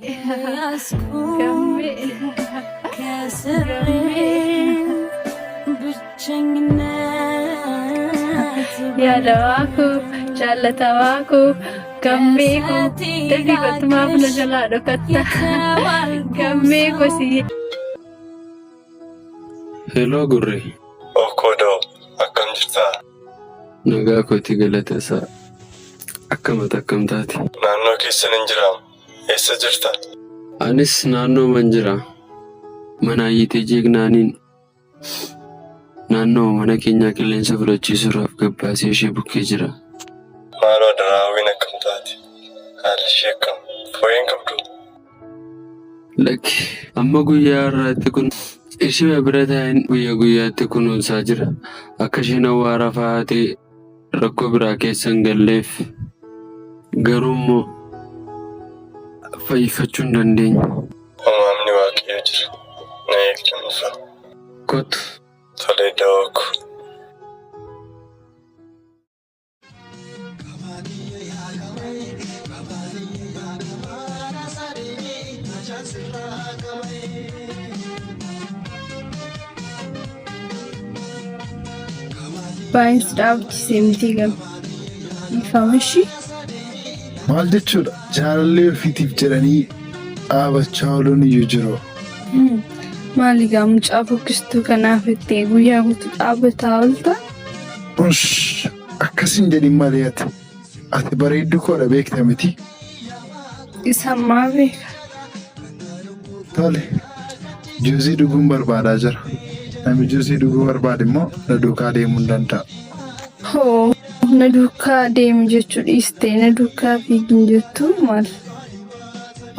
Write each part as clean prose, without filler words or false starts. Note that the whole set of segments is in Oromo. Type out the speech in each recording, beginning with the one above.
Gammee. Gammee. Yaadawaa koo, jaallatamaa koo, gammee koo, dafii kottu maaf na jalaa dhokatta. Gammee koo si Heloo Gurree. Okodoo, akkam jirtaa? Nagaa kooti galata isaa. Akkam ati akkam taate? Naannoo keessan hin jiraam. Eessa jirta? Anis naannooman jira. Mana ayyitee jeegnaaniin naannoo mana keenyaa qilleensa fudhachiisuudhaaf gabbaasee ishee bukkee jira. Maaloo adaraa hawwiin akkam taate? Haalli ishee akkam? Fooyyee hin qabduu? Lakki amma guyyaa har'aatti kun ishee bira taa'een guyyaa guyyaatti kunuunsaa jira. Akka isheen awwaara fa'aa ta'e rakkoo biraa keessa hin galleef garuu immoo fayyifachuu hin dandeenye. Uumamni Waaqayyoo jira. Na eegdan dhufa. Kottu. Tolee dawoo koo. Baay'een si dhaabachisee miti gama. Dhiifama ishii. Maal jechuudha? Jaalallee ofiitiif jedhanii dhaabachaa ooluun iyyuu jiru. Maali gaa mucaa fokkistuu kanaaf itti guyyaa guutuu dhaabbataa oolta? Ush, akkas hin jedhin malee ati. Ati bareedduu koodha beekta miti. Isa ammaa beeka. Tole, juusii dhuguun barbaadaa jira. Namni juusii dhuguu barbaade immoo na duukaa deemuu hin danda'a. Hoo na duukaa deemi jechuu dhiistee na duukaa fiigin jettuu maal?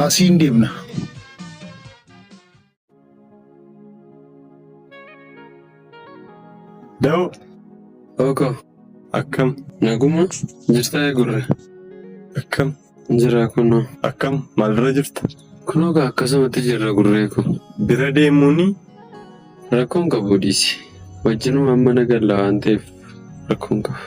Asiin deemna. Dawoo Ooko, akkam naguma jirtaa gurre? Akkam Jira kunoo. Akkam maalirra jirta? Kunoo gaa akkasumatti jirra gurree ko. Bira deemuuni Rakkoon qabu dhiisi. Wajjinuma amma na galla waan ta'eef rakkoon qabu.